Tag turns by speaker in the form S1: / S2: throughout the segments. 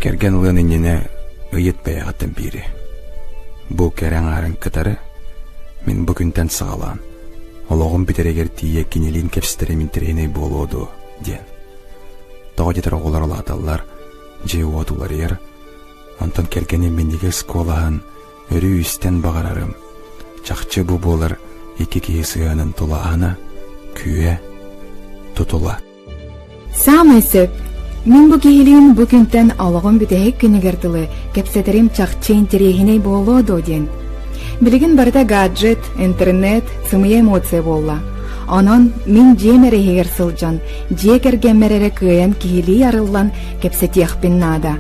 S1: Кэргэн ылыан иннинэ ыйыт бэйэҕиттэн биири. Бу кэрэ аҥаарын кытары мин бу күнтэн саҕалаан олоҕум бүтэригэр тиийэ кинилиин кэпсэтэрим интэриэһинэй буолуо дуо диэн. Тоҕо диэтэр оҕолор улааталлар, дьиэ-уот уларыйар, онтон кэргэним минньигэс куолаһын өрүү истэн баҕарарым. Чахчы бу буолар икки киһи сыһыанын тулааһына, күүһэ, тутула.
S2: Саамай сөп. Мин бу киһилиин бу күнтэн олоҕум бүтэһик күнүгэр дылы кэпсэтэрим чахчы интэриэһинэй буолуо дуо диэн. Билигин барыта гаджет, интернет, сымыйа эмоция буолла. Онон мин дьиэм эрэ иһигэр сылдьан, дьиэ кэргэммэр эрэ кыайан киһилии арыллан кэпсэтиэхпин наада.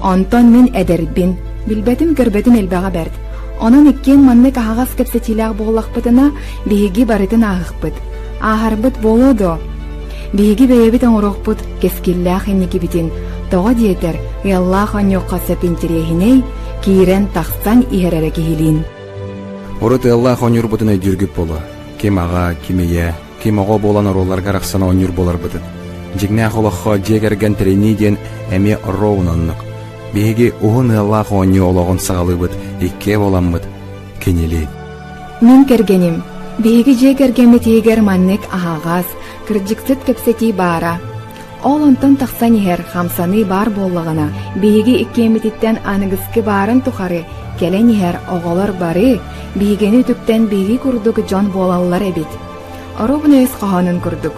S2: Онтон мин эдэрбин, билбэтим-көрбөтүм элбэҕэ бэрт. Онон иккиэн маннык аһаҕас кэпсэтиилээх буоллахпытына, биһиги барытын ааһыахпыт. Ааһарбыт буолуо дуо? Биһиги бэйэбит оҥоруохпут кэскиллээх инникибитин, тоҕо диэтэр, ыаллаах оонньуохха сөп интэриэһинэй, киирэн-тахсан иһэр эрэ киһилиин.
S1: Урут ыаллаах оонньуурбутун өйдүүргүт буолуо. Ким аҕа, ким ийэ, ким оҕо буолан оруолларга арахсан оонньуур буоларбытын. Дьиҥнээх олоххо дьиэ кэргэн тэринии диэн эмиэ роун оннук. Биһиги уһун ыаллаах оонньуу олоҕун саҕалыыбыт иккиэ буоламмыт кинилиин.
S2: Мин кэргэним. Биһиги дьиэ кэргэммит иһигэр маннык аһаҕас, кырдьыксыт кэпсэтии баара. Ол онтон тахсан иһэр хамсаныы баар буоллаҕына, биһиги иккиэммититтэн аныгыскы баарын тухары кэлэн иһэр оҕолор бары биһигини үтүктэн биһиги курдук дьон буолаллар эбит. Оруобуна өс хоһоонун курдук,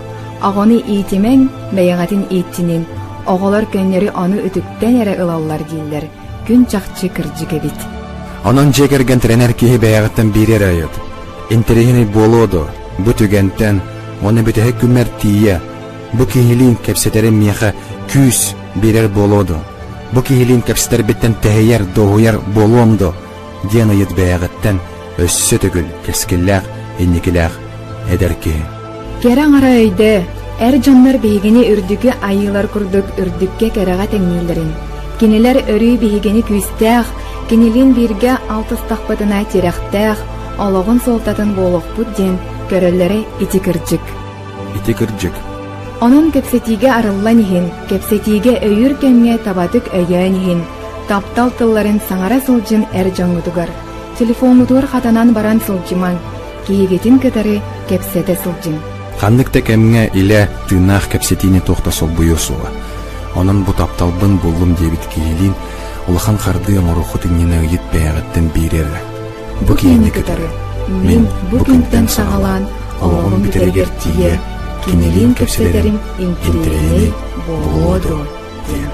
S2: оҕону иитимэҥ, бэйэҕитин ииттинин, оҕолор көннөрү ону үтүктэн эрэ ылаллар дииллэр, күн чахчы кырдьык эбит.
S1: Онон дьиэ кэргэн тирэнэр киһи бэйэҕиттэн биири эрэ ыйыт. Интэриэһинэй буолуо дуо, бу түгэнтэн уонна бүтэһик күммэр тиийэ бу киһилиин кэпсэтэрим миэхэ күүс биэрэр буолуо дуо? Бу киһилиин кэпсэтэрбиттэн тэһийэр, дуоһуйар буолуом дуо? диэн ыйыт бэйэҕиттэн өссө төгүл кэскиллээх, инникилээх эдэр киһи.
S2: Кэрэ аҥара өйдөө, эр дьоннор биһигини үрдүкү айыылар курдук үрдүккэ кэрэҕэ тэҥнииллэрин. Кинилэр өрүү биһигини күүстээх, кинилиин бииргэ алтыстахпытына тирэхтээх, олоҕун суолтатын буолуохпут диэн көрөллөрө ити кырдьык.
S1: Ити кырдьык.
S2: Онон кэпсэтиигэ арыллан иһин, кэпсэтиигэ өйүүр кэмҥэ табатык өйөөн иһин, таптал тылларын саҥара сылдьын эр дьоҥҥутугар, телефоҥҥутугар хатанан баран сылдьымаҥ, киһигитин кытары кэпсэтэ сылдьыҥ.
S1: Ханнык да кэмҥэ илэ тыыннаах кэпсэтиини туох да солбуйуо суоҕа. Онон бу тапталбын буллум диэбит киһилиин улахан хардыы оҥоруоххут иннинэ ыйыт бэйэҕиттэн биири эрэ. Бу киһини кытары мин бу күнтэн саҕалаан олоҕум бүтэригэр тиийэ кинилиин кэпсэтэрим интэриэһинэй буолуо дуо диэн.